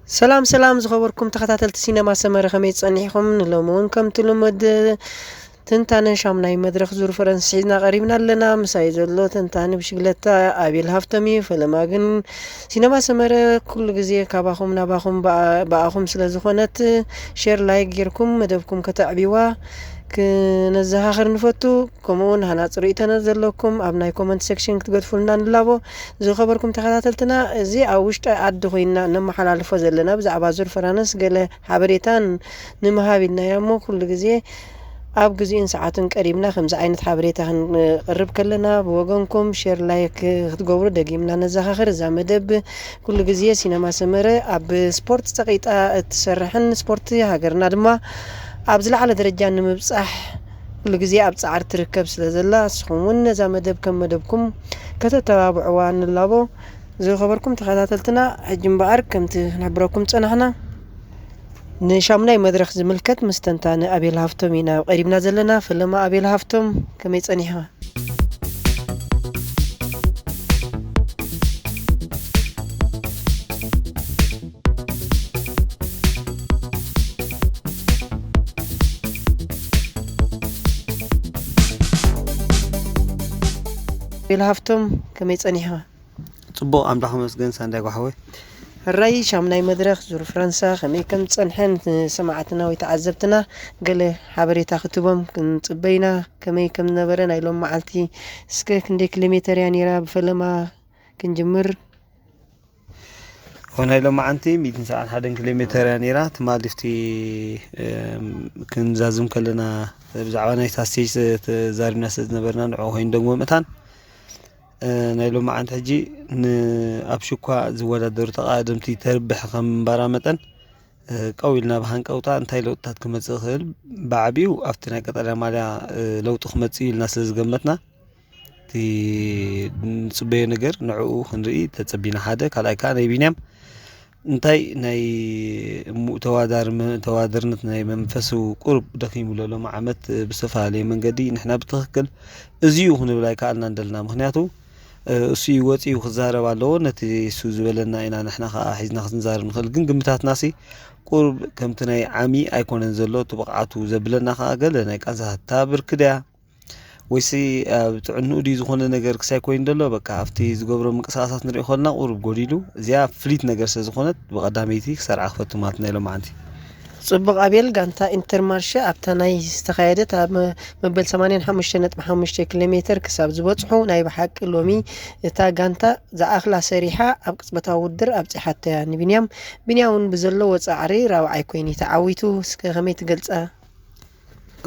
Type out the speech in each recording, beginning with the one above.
ሰላም ሰላም ዝኸበርኩም ተኸታተልቲ ሲነማ ሰመረ፣ ከመይ ጸኒሕኩም? ንሎሚ እውን ከምቲ ልሙድ ትንታነ ሻምናይ መድረኽ ዙር ፈረንስ ሒዝና ቀሪብና ኣለና። ምሳይ ዘሎ ተንታኒ ብሽግለታ ኣቤል ሃፍቶም እዩ። ፈለማ ግን ሲነማ ሰመረ ኩሉ ግዜ ካባኹም ናባኹም ብኣ-፣ ብኣኹም ስለ ዝኾነት ሼር ላይክ ጌርኩም መደብኩም ከተዕብይዋ ክነዘኻኽር ንፈቱ። ከምኡ እውን ሃናፂ ርእይቶና ዘለኩም ኣብ ናይ ኮመንት ሴክሽን ክትገድፉልና ንላቦ። ዝኸበርኩም ተኸታተልትና፣ እዚ ኣብ ውሽጢ ዓዲ ኮይንና እነመሓላልፎ ዘለና ብዛዕባ ዙር ፈረንስ ገለ ሓበሬታን ንምሃብ ኢልና እያ እሞ፣ ኩሉ ግዜ ኣብ ግዜኡን ሰዓቱን ቀሪብና ከምዚ ዓይነት ሓበሬታ ክንቅርብ ከለና፣ ብወገንኩም ሼር ላይክ ክትገብሩ ደጊምና ነዘኻኽር። እዛ መደብ ኩሉ ግዜ ሲነማ ሰመረ ኣብ ስፖርት ጸቒጣ እትሰርሕን ስፖርት ሃገርና ድማ ኣብ ዝለዓለ ደረጃ ንምብጻሕ ኩሉ ግዜ ኣብ ጻዕሪ ትርከብ ስለ ዘላ፣ ንስኹም እውን ነዛ መደብ ከም መደብኩም ከተተባብዕዋ ንላቦ። ዝኸበርኩም ተኸታተልትና፣ ሕጂ እምበኣር ከምቲ ክንሕብረኩም ጸናሕና፣ ንሻሙናይ መድረኽ ዝምልከት ምስ ተንታኒ ኣቤል ሃፍቶም ኢና ቀሪብና ዘለና። ፈለማ ኣቤል ሃፍቶም፣ ከመይ ጸኒሕኻ? ኣቤል ሃፍቶም፣ ከመይ ጸኒሕኻ? ጽቡቕ፣ ኣምላኽ ይመስገን። ሳንዳይ ጓሕወይ። ሕራይ፣ ሻምናይ መድረኽ ዙር ፈረንሳ ከመይ ከም ዝጸንሐ ንሰማዕትና ወይ ተዓዘብትና ገለ ሓበሬታ ክትቦም ክንጽበይና፣ ከመይ ከም ዝነበረ ናይ ሎም መዓልቲ፣ እስከ ክንደይ ኪሎ ሜተር እያ ነይራ? ብፈለማ ክንጅምር። ሆ፣ ናይ ሎማዓንቲ ሚእትን ሰብዓን ሓደን ኪሎ ሜተር እያ ነይራ። ትማሊ ኣብቲ፣ እም፣ ክንዛዝም ከለና ብዛዕባ ናይታ ስቴጅ ተ-፣ ተዛሪብና ስለ ዝነበርና ንዕኡ ኮይኑ ደግሞ ምእታን፣ እ፣ ናይ ሎማዓንቲ ሕጂ ን-፣ ኣብ ሽኳ ዝወዳደሩ ተቐዳደምቲ ተርብሕ ከም ምንባራ መጠን፣ እ፣ ቀው ኢልና ብሃንቀውታ እንታይ ለውጥታት ክመጽእ ይኽእል፣ ብዓቢኡ ኣብቲ ናይ ቀጠልያ ማልያ፣ እ፣ ለውጢ ክመጽእ እዩ ኢልና ስለ ዝገመትና፣ እቲ ንጽበዮ ነገር ንዕኡ ክንርኢ ተጸቢና ሓደ። ካልኣይ ከኣ ናይ ቢንያም እንታይ ናይ እሙ-፣ ተዋዳር-፣ መ-፣ ተዋዳርነት ናይ መንፈሱ ቁሩብ ደኺሙ ኣሎ። ሎሚ ዓመት ብዝተፈላለየ መንገዲ ንሕና ብትኽክል እዚ እዩ ክንብል ኣይከኣልናን ደለና። ምኽንያቱ፣ እ፣ እሱ እዩ ወጺኡ ክዛረብ ኣለዎ። ነቲ እሱ ዝበለና ኢና ንሕና ከኣ ሒዝና ክንዛረብ ንኽእል። ግን ግምታትናሲ ቁሩብ ከምቲ ናይ ዓሚ ኣይኮነን ዘሎ። እቲ ብቕዓቱ ዘብለና ከኣ ገለ ናይ ቃንዛታት እታ ብርኪ ድያ? ወይሲ ኣብ ጥዕንኡ ድዩ ዝኾነ ነገር ክሳይ ኮይኑ ዘሎ? በቃ ኣብቲ ዝገብሮ ምንቅስቓሳት ንሪኦ ከለና ቁሩብ ጎዲሉ። እዚኣ ፍሊት ነገር ስለ ዝኾነት ብቐዳመይቲ ክሰርዓ ክፈቱ ማለት ናይ ሎማዓንቲ። ጽቡቕ ኣቤል፣ ጋንታ ኢንተርማርሸ ኣብታ ናይ ዝተኻየደት ኣብ መ-፣ መበል ሰማንያን ሓሙሽተ ነጥቢ ሓሙሽተ ኪሎ ሜተር ክሳብ ዝበጽሑ ናይ ብሓቂ ሎሚ እታ ጋንታ ዝኣኽላ ሰሪሓ ኣብ ቅጽበታዊ ውድድር ኣብጺሓቶ እያ። ንቢንያም፣ ቢንያም እውን ብዘለዎ ጻዕሪ ራብዓይ ኮይኑ ተዓዊቱ። እስከ ከመይ ትገልጻ?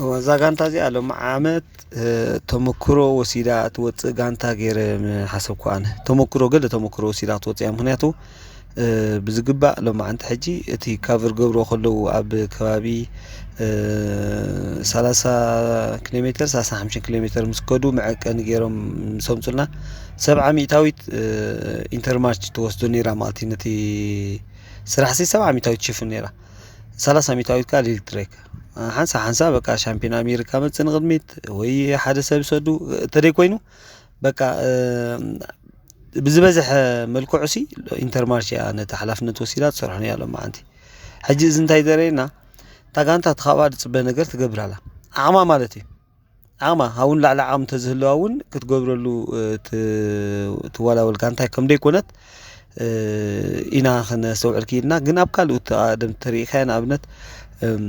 እዋ፣ እዛ ጋንታ እዚኣ ሎሚ ዓመት፣ እ፣ ተመክሮ ወሲዳ ትወጽእ ጋንታ ገይረ ምሓሰብኩ ኣነ። ተመክሮ፣ ገለ ተመክሮ ወሲዳ ክትወጽእ እያ። ምኽንያቱ፣ እ፣ ብዝግባእ ሎማዓንቲ ሕጂ እቲ ካቨር ገብርዎ ከለዉ ኣብ ከባቢ፣ እ፣ ሰላሳ ኪሎ ሜተር፣ ሰላሳ ሓሙሽተ ኪሎ ሜተር ምስ ከዱ መዐቀኒ ገይሮም ምስ ኣምጹልና፣ ሰብዓ ሚእታዊት፣ እ፣ ኢንተርማርች ትወስዶ ነይራ ማለት እዩ። ነቲ ስራሕሲ ሰብዓ ሚእታዊት ትሽፍን ነይራ። ሰላሳ ሚእታዊት ከኣ ሊል ትሬክ። ሓንሳ ሓንሳ በቃ ሻምፒዮን ኣሜሪካ መጽእ ንቕድሚት ወይ ሓደ ሰብ ይሰዱ እንተደይ ኮይኑ በቃ፣ እ፣ ብዝበዝሐ መልክዑሲ ኢንተርማርሽ እያ ነቲ ሓላፍነት ወሲዳ ትሰርሖ ነያ ሎማዓንቲ። ሕጂ እዚ እንታይ ዘርእየና? እታ ጋንታ እቲ ካብኣ ዝጽበ ነገር ትገብር ኣላ። ዓቕማ ማለት እዩ። ዓቕማ፣ ካብኡ ንላዕሊ ዓቕሚ እንተዝህልዋ እውን ክትገብረሉ፣ እ፣ ት-፣ ትወላወል ጋንታ ከም ደይኮነት፣ እ፣ ኢና ከነስተውዕል ክኢልና። ግን ኣብ ካልኦት ኣቐደምቲ ተሪኢኻዮ፣ ንኣብነት፣ እም፣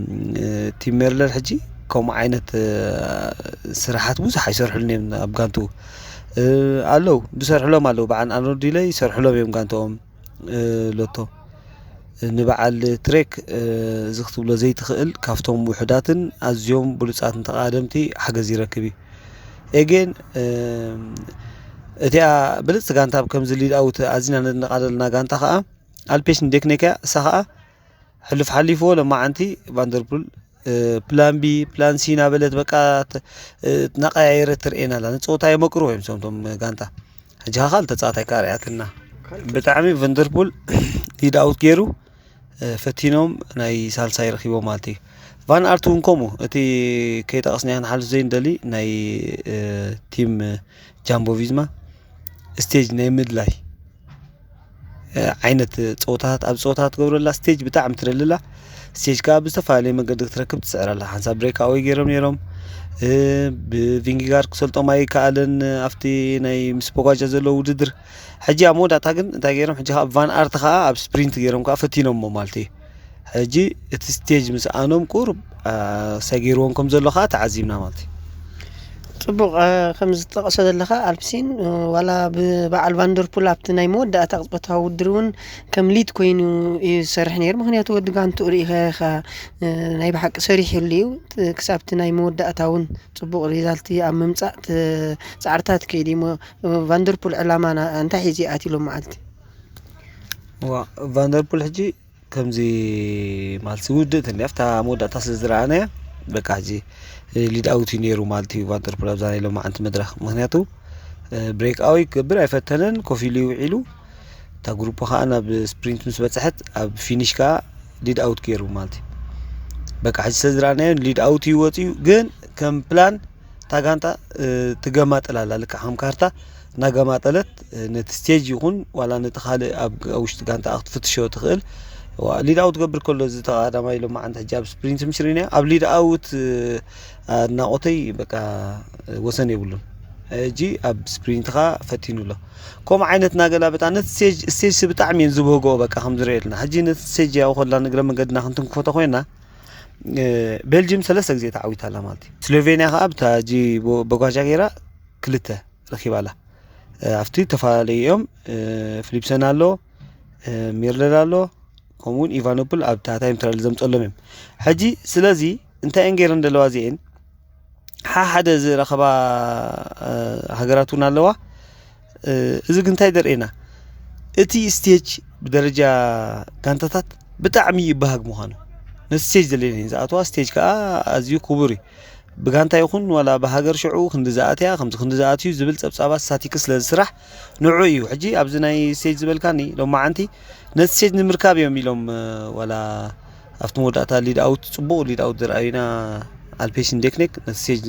እ፣ ቲም ሜርለር ሕጂ ከምኡ ዓይነት፣ እ፣ ስራሓት ብዙሕ ኣይሰርሕሉን እዮም ኣብ ጋንትኡ። እ፣ ኣለዉ፣ ዝሰርሕሎም ኣለዉ፣ በዓል ኣርኖልድ ዲለ ይሰርሕሎም እዮም ጋንትኦም። እ፣ ሎቶ። ንበዓል ትሬክ፣ እ፣ እዚ ክትብሎ ዘይትኽእል፣ ካብቶም ውሑዳትን ኣዝዮም ብሉጻትን ተቓደምቲ ሓገዝ ይረክብ እዩ። ኤጌን፣ እ፣ እቲኣ ብልጽቲ ጋንታ ኣብ ከምዚ ሊድ ኣውት ኣዚና ነድንቓ ዘለና ጋንታ ኸኣ ኣልፔሽን ዴክኔክ እያ። እሳ ኸኣ ሕሉፍ ሓሊፍዎ፣ ሎማዓንቲ ቫንደርፑል፣ እ፣ ፕላን ቢ፣ ፕላን ሲ እናበለት በቃ ት-፣ እ፣ እናቐያየረት ትርእየና ኣላ። ንጸወታ የመቅርዎ እዮም እሶም እቶም ጋንታ። ሕጂ ኸኣ ካልእ ተጻዋታይ ከኣ ርእያትና። ብጣዕሚ ቫንደርፑል ሊድ ኣውት ገይሩ፣ እ፣ ፈቲኖም ናይ ሳልሳይ ረኺቦም ማለት እዩ። ቫን ኣርት እውን ከምኡ፣ እቲ ከይጠቐስናዮ ክንሓልፍ ዘይንደሊ ናይ፣ እ፣ ቲም ጃምቦ ቪዝማ ስቴጅ ናይ ምድላይ፣ ዓይነት ፀወታታት ኣብ ፀወታ ትገብረላ ስቴጅ ብጣዕሚ ትደልላ። ስቴጅ ከዓ ብዝተፈላለየ መገዲ ክትረክብ ትፅዕር ኣላ። ሓንሳብ ብሬክ ኣወይ ገይሮም ነይሮም። ብቪንጊጋርድ ክሰልጦም ኣይከኣለን ኣብቲ ናይ ምስ በጓጃ ዘለዎ ውድድር። ሕጂ ኣብ መወዳእታ ግን እንታይ ገይሮም? ሕጂ ከዓ ቫን ኣርት ከዓ ኣብ ስፕሪንት ገይሮም ከዓ ፈቲኖሞ ማለት እዩ። ሕጂ እቲ ስቴጅ ምስ ኣኖም ቁሩብ ሰጊርዎም ከም ዘሎ ከዓ ተዓዚብና ማለት እዩ። ፅቡቕ። ከም ዝጠቐሶ ዘለኻ ኣልፕሲን ዋላ ብበዓል ቫንደርፑል ኣብቲ ናይ መወዳእታ ቅፅበታዊ ውድድር እውን ከም ሊድ ኮይኑ እዩ ዝሰርሕ ነይሩ። ምክንያቱ ወዲ ጋንቱ ርኢኻ ኢኻ፣ ናይ ብሓቂ ሰሪሕሉ እዩ። ክሳብቲ ናይ መወዳእታ እውን ፅቡቕ ሪዛልት ኣብ ምምፃእ ፃዕርታት ከይድ እዩ። ቫንደርፑል ዕላማ እንታይ ሒዚ ኣትሎም መዓልቲ? ቫንደርፑል ሕጂ ከምዚ ማለት ውድእት እንዲ ኣብታ መወዳእታ ስለ ዝረኣናያ በቃ ሕጂ ሊድ ኣውት እዩ ነይሩ ማለት እዩ። ቫንደርፑል ኣብዛ ናይ ሎማዓንቲ መድረክ ምክንያቱ ብሬክ ኣወይ ክገብር ኣይፈተነን፣ ኮፍ ኢሉ ይውዒሉ። እታ ግሩፕ ከዓ ናብ ስፕሪንት ምስ በፅሐት ኣብ ፊኒሽ ከዓ ሊድ ኣውት ገይሩ ማለት እዩ። በቃ ሕጂ ስለ ዝረኣናዮ ሊድ ኣውት እዩ ወፂኡ፣ ግን ከም ፕላን እታ ጋንታ ትገማጥል ኣላ። ልክዕ ከም ካርታ እናገማጠለት ነቲ ስቴጅ ይኹን ዋላ ነቲ ካልእ ኣብ ውሽጢ ጋንታ ክትፍትሾ ትኽእል። ሊድ ኣውት ትገብር ከሎ እዚ ተቐዳማይ ሎማዓንቲ ሕጂ ኣብ ስፕሪንት ምሽሪና ኣብ ሊድ ኣውት ኣድናቖተይ በቃ ወሰን የብሉን። ሕጂ ኣብ ስፕሪንት ኸዓ ፈቲኑ ኣሎ። ከምኡ ዓይነት እናገላበጣ ነቲ ስቴጅ ብጣዕሚ እየን ዝበህግኦ በቃ ከም ዝርእየልና። ሕጂ ነቲ ስቴጅ ያው ከላ ንግረ መገድና ክንትንክፎ ተኮይና ቤልጅም ሰለስተ ግዜ ተዓዊታ ኣላ ማለት እዩ። ስሎቬንያ ከዓ ብታ ጂ በጓጃ ገይራ ክልተ ረኪባ ኣላ። ኣብቲ ዝተፈላለዩ እዮም። ፊሊፕሰን ኣሎ፣ ሚርለር ኣሎ፣ ከምኡውን ኢቫኖፕል ኣብ ታህታይ ምትራል ዘምፀሎም እዮም። ሕጂ ስለዚ እንታይ እየን ገይረን ዘለዋ እዚአን ሓሓደ ዝረኸባ ሃገራት እውን ኣለዋ። እዚ ግን እንታይ ደርእየና? እቲ ስቴጅ ብደረጃ ጋንታታት ብጣዕሚ ይበሃግ ምዃኑ፣ ነቲ ስቴጅ ዘለየን ዝኣተዋ ስቴጅ ከዓ ኣዝዩ ክቡር እዩ። ብጋንታ ይኹን ዋላ ብሃገር ሽዑ ክንዲ ዝኣትያ ከምዚ ክንዲ ዝኣትዩ ዝብል ፀብፃባት ስታቲክስ ስለ ዝስራሕ ንዑ እዩ። ሕጂ ኣብዚ ናይ ስቴጅ ዝበልካኒ ሎማዓንቲ ነቲ ስቴጅ ንምርካብ እዮም ኢሎም ዋላ ኣብቲ መወዳእታ ሊድ ኣውት ፅቡቕ ሊድ ኣውት ዝረኣዩና ኣልፔሽን ዴክኔክ ነቲ ስቴጅ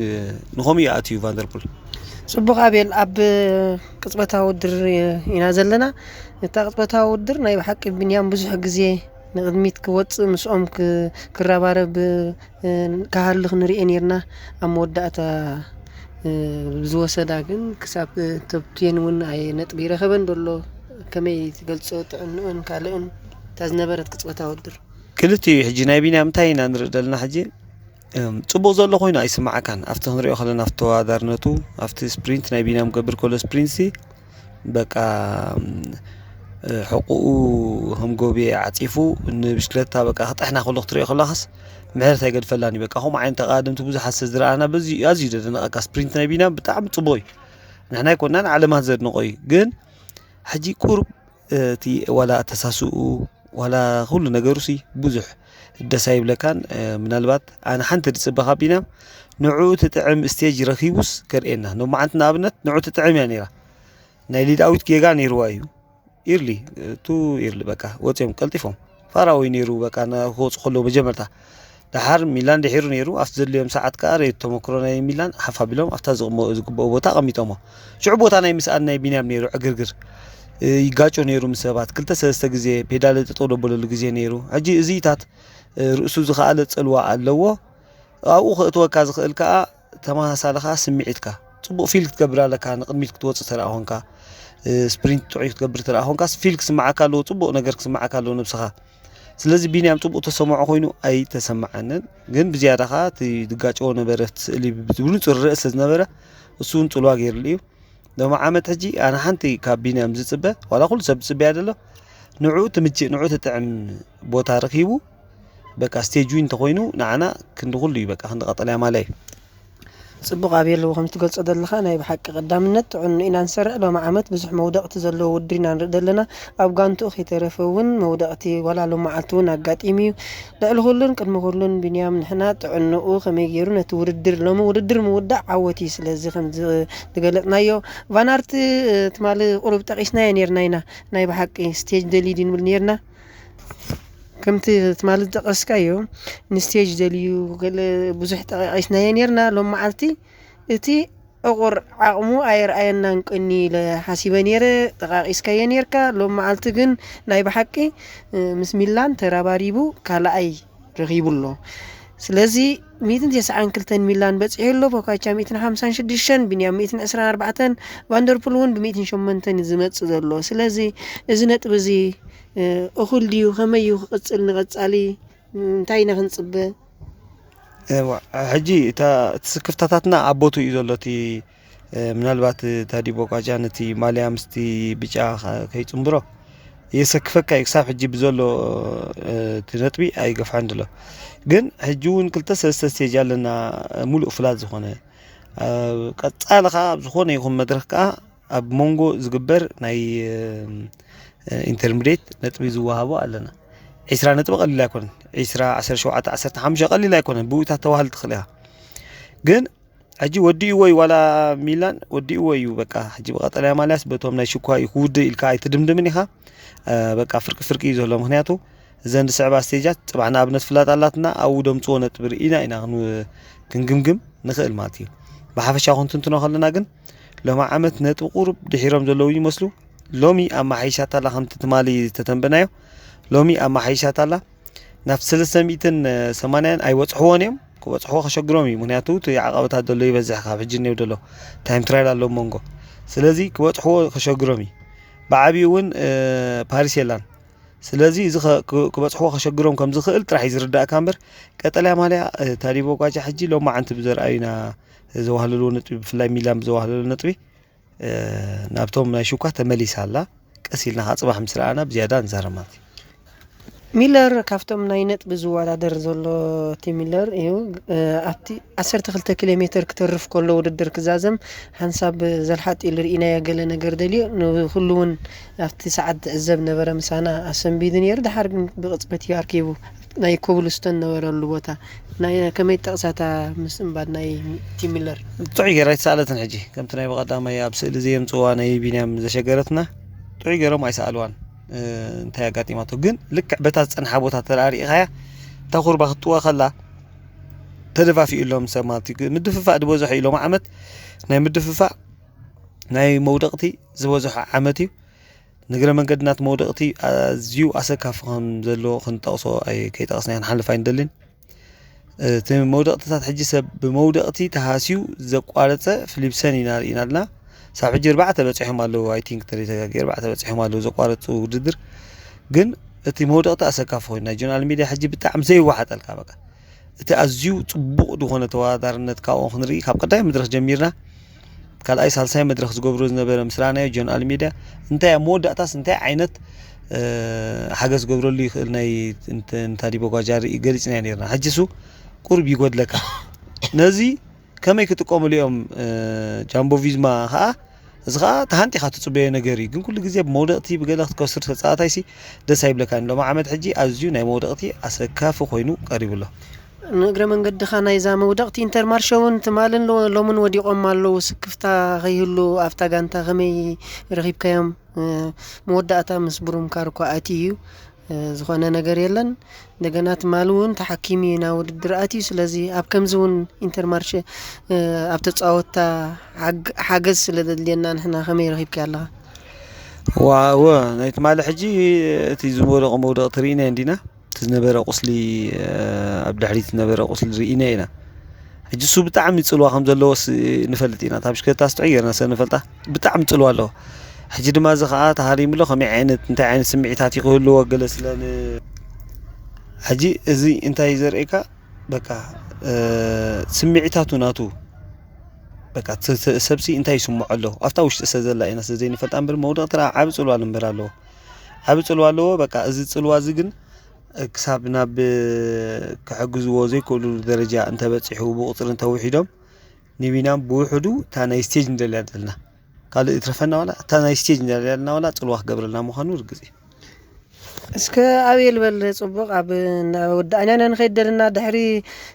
ንኸምኡ ይኣትዩ ቫንደርፑል። ፅቡቕ ኣቤል፣ ኣብ ቅፅበታዊ ውድድር ኢና ዘለና። እታ ቅፅበታዊ ውድድር ናይ ብሓቂ ብንያም ብዙሕ ግዜ ንቕድሚት ክወፅእ ምስኦም ክረባረብ ክሃሉ ክንሪኦ ነርና። ኣብ መወዳእታ ዝወሰዳ ግን ክሳብ ቶፕ ቴን እውን ኣየ ነጥቢ ይረኸበን ዘሎ። ከመይ ትገልፆ ጥዕንኡን ካልእን እታ ዝነበረት ቅፅበታ ውድድር? ክልቲኡ እዩ። ሕጂ ናይ ቢንያም እንታይ ኢና ንርኢ ዘለና? ሕጂ ጽቡቕ ዘሎ ኮይኑ ኣይስምዓካን ኣብቲ ክንሪኦ ከለና ኣብቲ ተወዳዳርነቱ ኣብቲ ስፕሪንት ናይ ቢንያም ገብር ከሎ ስፕሪንት ሲ በቃ ሕቁኡ ከም ጎብየ ዓፂፉ ንብሽክለታ በቃ ክጥሕና ከሎ ክትሪኦ ከለኻስ ምሕረት ኣይገድፈላን እዩ። በቃ ከምኡ ዓይነት ተቓደምቲ ብዙሓት ስለ ዝረኣና በዚ ኣዝዩ ደደነቐካ። ስፕሪንት ናይ ቢንያም ብጣዕሚ ጽቡቕ እዩ። ንሕና ኣይኮናን ዓለማት ዘድንቖ እዩ። ግን ሕጂ ቁሩብ እቲ ዋላ ኣተሳስኡ ዋላ ኩሉ ነገሩ ሲ ብዙሕ ደስ ኣይብለካን። ምናልባት ኣነ ሓንቲ ድጽበኻ ቢንያም ንዕኡ ትጥዕም ስቴጅ ረኺቡስ ከርእየና። ሎማዓንቲ ንኣብነት ንዕኡ ትጥዕም እያ ነይራ። ናይ ሊድ ኣውት ጌጋ ነይርዋ እዩ። ኢርሊ ቱ ኢርሊ በቃ ወፂኦም ቀልጢፎም ፋራወይ ነይሩ። በቃ ክወፁ ከለዉ መጀመርታ ደሓር ሚላን ድሒሩ ነይሩ። ኣብቲ ዘድልዮም ሰዓት ከዓ ሬት ተመክሮ ናይ ሚላን ሓፍ ኣቢሎም ኣብታ ዝግብኦ ቦታ ኣቐሚጦሞ። ሽዑ ቦታ ናይ ምስኣን ናይ ቢንያም ነይሩ ዕግርግር ይጋጮ ነይሩ ምስ ሰባት ክልተ ሰለስተ ግዜ ፔዳል ጠጠው ደበለሉ ግዜ ነይሩ። ሕጂ እዚታት ርእሱ ዝኸኣለ ፅልዋ ኣለዎ። ኣብኡ ከእትወካ ዝኽእል ከዓ ተመሳሳሊ ከዓ ስምዒትካ ፅቡቕ ፊል ክትገብር ኣለካ። ንቕድሚት ክትወፅእ ተረኣ ኾንካ ስፕሪንት ጥዑይ ክትገብር ተረኣ ኾንካ ፊል ክስምዓካ ኣለዎ። ፅቡቕ ነገር ክስምዓካ ኣለዎ ነብስኻ። ስለዚ ቢንያም ፅቡቕ ተሰምዖ ኮይኑ ኣይተሰምዓንን። ግን ብዝያዳ ከዓ እቲ ዝጋጨዎ ነበረ እቲ ስእሊ ብንፁር ዝረአ ስለ ዝነበረ እሱ እውን ፅልዋ ገይርሉ እዩ። ሎሚ ዓመት ሕጂ ኣነ ሓንቲ ካብ ቢንያም ዝፅበ ዋላ ኩሉ ሰብ ዝፅበያ ዘሎ ንዕኡ ትምችእ ንዕኡ ትጥዕም ቦታ ረኺቡ በቃ ስቴጅ ዊን እንተኾይኑ ንዓና ክንዲ ኩሉ እዩ በቃ ክንዲ ቀጠልያ ማልያ እዩ። ፅቡቕ ኣቤል ከምቲ ትገልፆ ዘለኻ ናይ ብሓቂ ቀዳምነት ጥዕኑ ኢና ንሰርዕ። ሎሚ ዓመት ብዙሕ መውደቕቲ ዘለዎ ውድድር ኢና ንርኢ ዘለና። ኣብ ጋንትኡ ከይተረፈ እውን መውደቕቲ ዋላ ሎመዓልቲ እውን ኣጋጢሙ እዩ። ልዕሊ ኩሉን ቅድሚ ኩሉን ቢንያም ንሕና ጥዕንኡ ከመይ ገይሩ ነቲ ውድድር ሎሚ ውድድር ምውዳእ ዓወት እዩ። ስለዚ ከምዚ ዝገለፅናዮ ቫናርት ትማሊ ቁሩብ ጠቒስናዮ ነርና ኢና። ናይ ብሓቂ ስቴጅ ደልዩ ድዩ ንብል ነርና። ከምቲ ትማሊ ዝጠቐስካዮ ንስቴጅ ደልዩ ገለ ብዙሕ ጠቓቒስናዮ ነርና። ሎም መዓልቲ እቲ ዕቑር ዓቕሙ ኣየርኣየናን ቅኒ ኢለ ሓሲበ ነይረ። ጠቓቒስካዮ ነይርካ። ሎም መዓልቲ ግን ናይ ብሓቂ፣ እ፣ ምስ ሚላን ተራባሪቡ ካልኣይ ረኺቡ ኣሎ። ስለዚ ሚእትን ተስዓን ክልተን ሚላን በጺሑ ኣሎ፣ ፖካቻ ሚእትን ሓምሳን ሽዱሽተን፣ ቢንያም ሚእትን ዕስራን ኣርባዕተን፣ ቫንደርፑል እውን ብሚእትን ሸሞንተን እዩ ዝመጽእ ዘሎ። ስለዚ እዚ ነጥቢ እዚ፣ እ፣ እኹል ድዩ? ከመይ እዩ ክቕጽል ንቐጻሊ? እንታይ ኢና ክንጽበ? እዋ፣ ሕጂ እታ እቲ ስክፍታታትና ኣብ ቦቱ እዩ ዘሎ። እቲ፣ እ፣ ምናልባት ታዲ ቦቋጃ ነቲ ማልያ ምስቲ ብጫ ከ-፣ ከይጽንብሮ የሰክፈካ እዩ። ክሳብ ሕጂ ብዘሎ፣ እ፣ እቲ ነጥቢ ኣይገፍሓን ዘሎ። ግን ሕጂ እውን ክልተ ሰለስተ ስቴጅ ኣለና፣ ሙሉእ ፍላት ዝኾነ። ኣብ ቀጻሊ ከኣ ኣብ ዝኾነ ይኹን መድረኽ ከኣ ኣብ መንጎ ዝግበር ናይ፣ እ፣ ኢንተርሚዲየት ነጥቢ ዝወሃቦ ኣለና። ዒስራ ነጥቢ ቀሊል ኣይኮነን። ዒስራ፣ ዓሰርተ ሸውዓተ፣ ዓሰርተ ሓሙሽተ ቀሊል ኣይኮነን። ብኡታት ተዋህል ትኽእል ኢኻ። ግን ሕጂ ወዲእዎ እዩ ዋላ ሚላን ወዲእዎ እዩ። በቃ ሕጂ ብቐጠልያ ማልያስ በቶም ናይ ሽኳ እዩ ክውድእ ኢልካ ኣይትድምድምን ኢኻ። እ፣ በቃ ፍርቂ ፍርቂ እዩ ዘሎ። ምኽንያቱ እዘን ዝስዕባ ስቴጃት ጽባሕ ንኣብነት ፍላጥ ኣላትና ኣብኡ ደምጽዎ ነጥቢ ርኢና ኢና ክን-፣ ክንግምግም ንኽእል ማለት እዩ። ብሓፈሻ ክንትንትኖ ከለና ግን ሎሚ ዓመት ነጥቢ ቁሩብ ድሒሮም ዘለዉ ይመስሉ። ሎሚ ኣመሓይሻታ ኣላ፣ ከምቲ ትማሊ ዝተተንበናዮ ሎሚ ኣመሓይሻታ ኣላ። ናብ ሰለስተ ሚእትን ሰማንያን ኣይበጽሕዎን እዮም። ክበጽሕዎ ከሸግሮም እዩ። ምኽንያቱ እቲ ዓቐበታት ዘሎ ይበዝሕ፣ ካብ ሕጂ እኒኦ ዘሎ ታይም ትራይል ኣሎ መንጎ። ስለዚ ክበጽሕዎ ከሸግሮም እዩ። ብዓብዩ እውን፣ እ፣ ፓሪስ የላን። ስለዚ እዚ ከ-፣ ክ-፣ ክበጽሕዎ ከሸግሮም ከም ዝኽእል ጥራሕ እዩ ዝርዳእካ እምበር፣ ቀጠልያ ማልያ፣ እ፣ ታዲቦ ጓጃ ሕጂ ሎማዓንቲ ብዘርኣዩና ዘዋህለልዎ ነጥቢ፣ ብፍላይ ሚላን ብዘዋህለሉ ነጥቢ፣ እ፣ ናብቶም ናይ ሹካ ተመሊሳ ኣላ። ቀስ ኢልና ከዓ ጽባሕ ምስ ረኣና ብዝያዳ ንዛረብ ማለት እዩ። ሚለር ካብቶም ናይ ነጥቢ ዝወዳደር ዘሎ እቲ ሚለር እዩ። እ፣ ኣብቲ ዓሰርተ ክልተ ኪሎ ሜትር ክተርፍ ከሎ ውድድር ክዛዘም ሓንሳብ ዘልሓጥ ኢሉ ርኢናዮ፣ ገለ ነገር ደልዩ ንኹሉ እውን ኣብቲ ሰዓት ዝዕዘብ ነበረ፣ ምሳና ኣሰንቢዱ ነይሩ። ድሓር ግን ብቕጽበት እዩ ኣርኪቡ። ናይ ኮብልስቶን ነበረሉ ቦታ። ናይ ከመይ ጠቕሳታ ምስንባድ ናይ እቲ ሚለር? ጥዑይ ገይራ ኣይተሳእለትን። ሕጂ ከምቲ ናይ ብቐዳማይ ኣብ ስእሊ ዘየምፅዋ ናይ ቢንያም ዘሸገረትና ጥዑይ ገይሮም ኣይሰኣልዋን። እ፣ እንታይ ኣጋጢማቶ ግን ልክዕ በታ ዝፀንሓ ቦታ ተረኣሪእኻያ እታ ኩርባ ክትጥወ ከላ ተደፋፊኡ ኣሎም ሰብ ማለት እዩ። ምድፍፋእ ዝበዝሖ እዩ። ሎም ዓመት ናይ ምድፍፋእ ናይ መውደቕቲ ዝበዝሖ ዓመት እዩ። ንግረ መንገድና እቲ መውደቕቲ ኣዝዩ ኣሰካፊ ከም ዘሎ ክንጠቕሶ ኣይ-፣ ከይጠቕስና ክንሓልፍ ኣይንደልን። እቲ መውደቕትታት ሕጂ ሰብ ብመውደቕቲ ተሃስዩ ዘቋረፀ ፍሊፕሰን ኢና ርኢና ኣለና። ሳብ ሕጂ ኣርባዕተ በፂሖም ኣለዉ። ኣይ ቲንክ ተዘይተጋጊ ኣርባዕተ በፂሖም ኣለዉ ዘቋረፁ ውድድር። ግን እቲ መውደቕቲ ኣሰካፊ ኮይኑ ናይ ጆን ኣልሜዳ ሕጂ ብጣዕሚ ዘይወሓጠልካ በቃ። እቲ ኣዝዩ ጽቡቕ ዝኾነ ተወዳዳርነት ካብኦም ክንርኢ ካብ ቀዳማይ መድረኽ ጀሚርና ካልኣይ ሳልሳይ መድረኽ ዝገብሮ ዝነበረ ምስ ረኣናዮ ጆን ኣልሜዳ እንታይ ኣብ መወዳእታስ እንታይ ዓይነት፣ እ፣ ሓገዝ ዝገብረሉ ይኽእል ናይ እንተ-፣ ንታዲቦ ጓጃ ርኢ ገሊጽናዮ ነርና። ሕጂ እሱ ቁሩብ ይጎድለካ። ነዚ ከመይ ክጥቀምሉ እዮም፣ እ፣ ጃምቦ ቪዝማ ኸኣ እዚ ኸኣ ተሃንጢኻ ትጽበዮ ነገር እዩ። ግን ኩሉ ግዜ ብመውደቕቲ ብገለ ክትከስር ተጻዋታይሲ ደስ ኣይብለካን። ሎሚ ዓመት ሕጂ ኣዝዩ ናይ መውደቕቲ ኣሰካፊ ኮይኑ ቀሪቡ ኣሎ። ንእግረ መንገድኻ ናይዛ መውደቕቲ ኢንተርማርሸ እውን ትማልን ሎ-፣ ሎምን ወዲቖም ኣለዉ። ስክፍታ ከይህሉ ኣብታ ጋንታ ከመይ ረኺብካዮም? እ፣ መወዳእታ ምስ ብሩም ካር እኳ ኣትዩ እዩ። እ፣ ዝኾነ ነገር የለን። እንደገና ትማሊ እውን ተሓኪሙ እዩ ናብ ውድድር ኣትዩ። ስለዚ ኣብ ከምዚ እውን ኢንተርማርሸ፣ እ፣ ኣብ ተጻወትታ ሓግ-፣ ሓገዝ ስለ ዘድልየና ንሕና ከመይ ረኺብካዮ ኣለኻ? ዋወ፣ ናይ ትማሊ ሕጂ እቲ ዝወደቐ መውደቕ ትርኢና እንዲና። እቲ ዝነበረ ቁስሊ፣ እ፣ ኣብ ድሕሪት ዝነበረ ቁስሊ ርኢና ኢና። ሕጂ እሱ ብጣዕሚ ጽልዋ ከም ዘለዎስ ንፈልጥ ኢና። እታ ብሽክለታ ስጥዑ ጌርና ሰብ ንፈልጣ። ብጣዕሚ ጽልዋ ኣለዎ። ሕጂ ድማ እዚ ኸዓ ተሃሪሙ ኣሎ። ከመይ ዓይነት፣ እንታይ ዓይነት ስምዒታት እዩ ክህልዎ ገለ ስለ ን-፣ ሕጂ እዚ እንታይ እዩ ዘርእየካ? በቃ፣ እ፣ ስምዒታቱ ናቱ፣ በቃ፣ ተ-፣ ተ-፣ ሰብሲ እንታይ ይስምዖ ኣሎ? ኣብታ ውሽጢ ሰብ ዘላ ኢና ስለ ዘይንፈልጣ እምበር መውደቕቲ ደኣ ዓቢ ጽልዋ እምበር ኣለዎ። ዓቢ ጽልዋ ኣለዎ። በቃ፣ እዚ ጽልዋ እዚ ግን ክሳብ ናብ ክሕግዝዎ ዘይክእሉ ደረጃ እንተበጺሑ፣ ብቑጽሪ እንተውሒዶም፣ ንቢንያም ብውሕዱ እታ ናይ ስቴጅ ንደልያ ዘለና። ካልእ ይትረፈና ዋላ፣ እታ ናይ ስቴጅ ንደልያ ዘለና ዋላ ጽልዋ ክገብረልና ምዃኑ ርግጽ እዩ። እስከ ኣቤል በል ጽቡቕ ኣብ ወዳእና ኢና ንኸይድ ደለና። ድሕሪ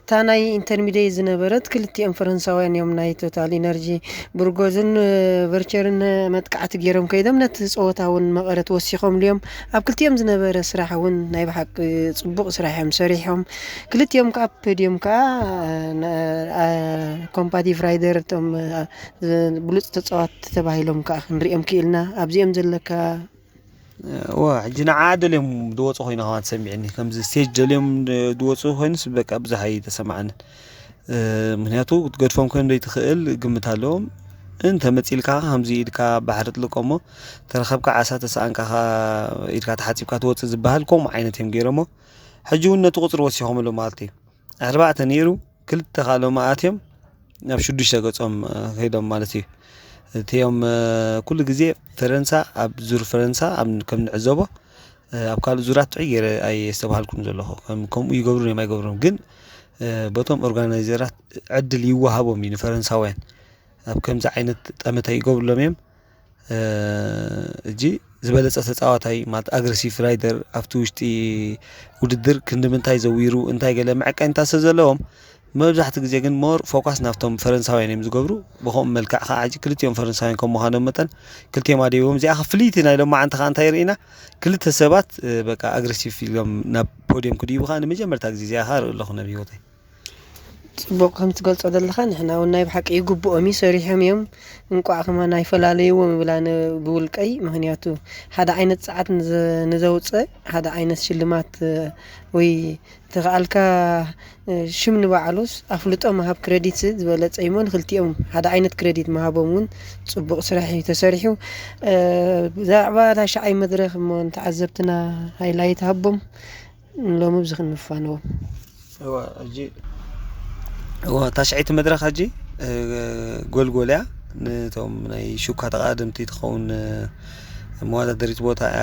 እታ ናይ ኢንተርሚዲየት ዝነበረት ክልቲኦም ፈረንሳውያን እዮም ናይ ቶታል ኢነርጂ ብርጎዝን ቨርቸርን መጥቃዕቲ ገይሮም ከይዶም ነቲ ጸወታ እውን መቐረት ወሲኾምሉ እዮም። ኣብ ክልቲኦም ዝነበረ ስራሕ እውን ናይ ብሓቂ ጽቡቕ ስራሕ እዮም ሰሪሖም። ክልቲኦም ከዓ ፖድዮም ከዓ ኮምፓቲቭ ራይደር እቶም ብሉፅ ተፃዋት ተባሂሎም ከዓ ክንሪኦም ክኢልና ኣብዚኦም ዘለካ እዋ ሕጂ ንዓ ደልዮም ዝወፁ ኮይኖ ከማ ተሰሚዕኒ ከምዚ ስቴጅ ደልዮም ዝወፁ ኮይኑስ በቃ ብዙሕ ኣይተሰማዓንን። ምክንያቱ ክትገድፎም ከም ዘይትኽእል ግምት ኣለዎም። እንተ መፂልካ ከምዚ ኢድካ ባሕሪ ጥልቆሞ ተረኸብካ ዓሳ ተሰኣንካ ኢድካ ተሓፂብካ ትወፅእ ዝበሃል ከምኡ ዓይነት እዮም ገይሮሞ። ሕጂ እውን ነቲ ቁፅሪ ወሲኾምሉ ማለት እዩ። ኣርባዕተ ነይሩ ክልተ ካልኦም ኣትዮም ናብ ሽዱሽተ ገጾም ከይዶም ማለት እዩ። እቲኦም ኩሉ ግዜ ፈረንሳ ኣብ ዙር ፈረንሳ ከም ንዕዘቦ ኣብ ካልእ ዙራት ጥዑይ ገይረ ኣየስተብሃልኩን ዘለኹ። ከምኡ ይገብሩ እዮም ኣይገብሩን ግን በቶም ኦርጋናይዘራት ዕድል ይወሃቦም እዩ ንፈረንሳውያን ኣብ ከምዚ ዓይነት ጠመተ ይገብሩሎም እዮም። እጂ ዝበለፀ ተፃዋታይ ማለት ኣግረሲቭ ራይደር ኣብቲ ውሽጢ ውድድር ክንዲ ምንታይ ዘዊሩ እንታይ ገለ መዐቀኒታት ስለ ዘለዎም መብዛሕቲ ግዜ ግን ሞር ፎካስ ናብቶም ፈረንሳውያን እዮም ዝገብሩ። ብኸምኡ መልክዕ ከዓ ሕጂ ክልቲኦም ፈረንሳውያን ከም ምዃኖም መጠን ክልቲኦም ኣደይቦም እዚኣ ፍልይቲ ናይ ሎማዓንቲ ከዓ እንታይ ርኢና ክልተ ሰባት በቃ ኣግረሲቭ ኢሎም ናብ ፖዲየም ክድይቡ ከዓ ንመጀመርታ ግዜ እዚኣ ከዓ ርኢ ኣለኹ ነብ ህይወተይ። ፅቡቅ ከም ትገልፆ ዘለካ ንሕና እውን ናይ ብሓቂ ይግብኦም እዩ ሰሪሖም እዮም። እንቋዕ ከማን ኣይፈላለይዎም ይብላ ብውልቀይ። ምክንያቱ ሓደ ዓይነት ፀዓት ንዘውፅእ ሓደ ዓይነት ሽልማት ወይ ተኸኣልካ ሽም ንባዕሉስ ኣፍልጦ ምሃብ ክረዲት ዝበለፀ እዩሞ ንክልቲኦም ሓደ ዓይነት ክረዲት ምሃቦም እውን ፅቡቅ ስራሕ እዩ ተሰሪሑ። ብዛዕባ ታሽዓይ መድረክ እሞ ንተዓዘብትና ሃይላይት ሃቦም። ሎሚ ብዚ ክንፋነዎም። እዋ ሕጂ እዋ ታሽዐይቲ መድረክ ሕጂ ጎልጎል እያ። ነቶም ናይ ሹካ ተቃደምቲ ትኸውን መወዳደሪት ቦታ እያ።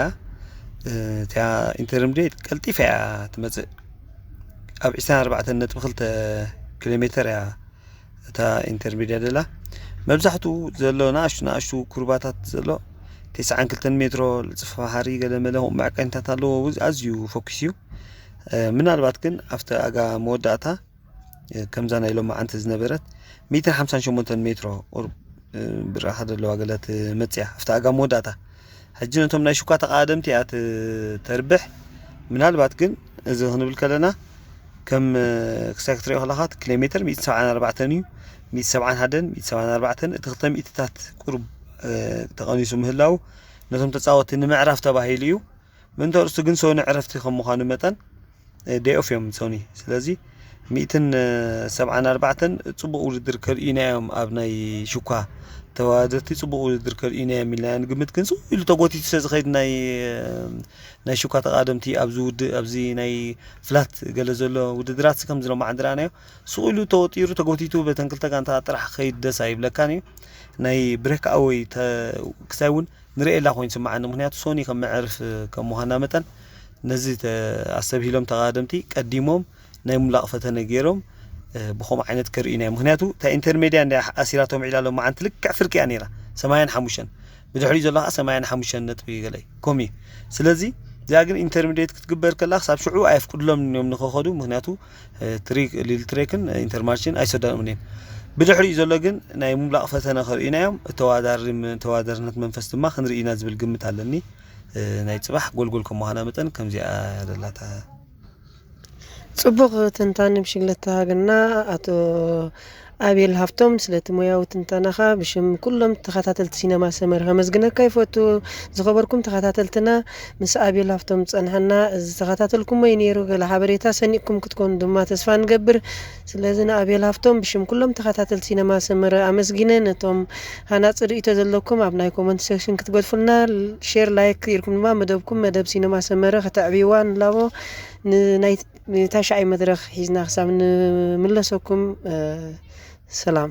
እቲያ ኢንተርምዴት ቀልጢፈ እያ ትመፅእ። ኣብ ዕስራን ኣርባዕተን ነጥቢ ክልተ ኪሎ ሜተር እያ እታ ኢንተርሚድያ ደላ። መብዛሕትኡ ዘሎ ንኣሽቱ ንኣሽቱ ኩርባታት ዘሎ ተስዓን ክልተን ሜትሮ ልፅፊ ባሕሪ ገለመለ መዐቀኒታት ኣለዎ። ኣዝዩ ፎኪስ እዩ። ምናልባት ግን ኣብቲ ኣጋ መወዳእታ ከምዛ ናይ ሎማዓንቲ ዝነበረት ሚእትን ሓምሳን ሸሞንተን ሜትሮ ቁሩብ ብራኸ ዘለዋ ገለ ትመፅያ ኣብቲ ኣጋ መወዳእታ። ሕጂ ነቶም ናይ ሽኳ ተቃደምቲ እያ ትተርብሕ። ምናልባት ግን እዚ ክንብል ከለና ከም ክሳይ ክትሪኦ ከለካ ኪሎ ሜትር ሚእትን ሰብዓን ኣርባዕተን እዩ። ሚእትን ሰብዓን ሓደን ሚእትን ሰብዓን ኣርባዕተን እቲ ክልተ ሚእትታት ቁሩብ ተቐኒሱ ምህላው ነቶም ተፃወትቲ ንምዕራፍ ተባሂሉ እዩ። ምእንተ ርእሱ ግን ሶኒ ዕረፍቲ ከም ምዃኑ መጠን ዴይ ኦፍ እዮም ሶኒ። ስለዚ ሚእትን ሰብዓን ኣርባዕተን ፅቡቕ ውድድር ከርእዩና እዮም ኣብ ናይ ሽኳ ተወዳደርቲ ፅቡቕ ውድድር ከርእዩና እዮም ኢልና ንግምት። ግን ስቕ ኢሉ ተጎቲቱ ስለ ዝኸይድ ናይ ናይ ሽኳ ተቓደምቲ ኣብዚ ውድእ ኣብዚ ናይ ፍላት ገለ ዘሎ ውድድራት ከምዚ ሎማዓንቲ ረኣናዮ ስቕ ኢሉ ተወጢሩ ተጎቲቱ በተን ክልተ ጋንታ ጥራሕ ክኸይድ ደስ ኣይብለካን እዩ። ናይ ብሬክ ኣወይ ክሳይ እውን ንርእየላ ኮይኑ ስምዓኒ። ምክንያቱ ሶኒ ከም መዕርፍ ከም ምዃና መጠን ነዚ ኣስተብሂሎም ተቓደምቲ ቀዲሞም ናይ ሙላቕ ፈተነ ገይሮም ብኸምኡ ዓይነት ከርእዩና እዮም። ምክንያቱ እታ ኢንተርሜድያ እንዳ ኣሲራቶም ዒላ ሎማዓንቲ ልክዕ ፍርቂ እያ ነይራ ሰማያን ሓሙሽተን ብድሕሪኡ ዘሎ ከዓ ሰማያን ሓሙሽተን ነጥቢ ገለ እዩ ኮሚ። ስለዚ እዚኣ ግን ኢንተርሚዲየት ክትግበር ከላ ክሳብ ሽዑ ኣየፍቅድሎም እዮም ንኸኸዱ። ምክንያቱ ትሪክ ሊል ትሬክን ኢንተርማርችን ኣይሰዳኦም እዮም። ብድሕሪኡ ዘሎ ግን ናይ ምምላቕ ፈተነ ከርእዩና እዮም። ተዋዳሪ ተዋዳርነት መንፈስ ድማ ክንርኢ ኢና ዝብል ግምት ኣለኒ። ናይ ፅባሕ ጎልጎል ከም ምዃና መጠን ከምዚኣ ደላታ። ፅቡቕ ትንታን ብሽግለታ ሃገርና ኣቶ ኣቤል ሃፍቶም ስለቲ ሞያዊ ትንታናኻ ብሽም ኩሎም ተኸታተልቲ ሲነማ ሰመር ከመስግነካ ይፈቱ። ዝኸበርኩም ተኸታተልትና ምስ ኣቤል ሃፍቶም ዝፀንሐና ዝተኸታተልኩሞ እዩ ነይሩ። ገለ ሓበሬታ ሰኒቕኩም ክትኮኑ ድማ ተስፋ ንገብር። ስለዚ ንኣቤል ሃፍቶም ብሽም ኩሎም ተኸታተልቲ ሲነማ ሰመረ ኣመስጊነ ነቶም ሃናፂ ርእይቶ ዘለኩም ኣብ ናይ ኮመንት ሴክሽን ክትገድፉልና ሼር ላይክ ኢልኩም ድማ መደብኩም መደብ ሲነማ ሰመረ ከተዕብይዋ ንላቦ። ንታሽዓይ መድረኽ ሒዝና ክሳብ ንምለሰኩም ሰላም።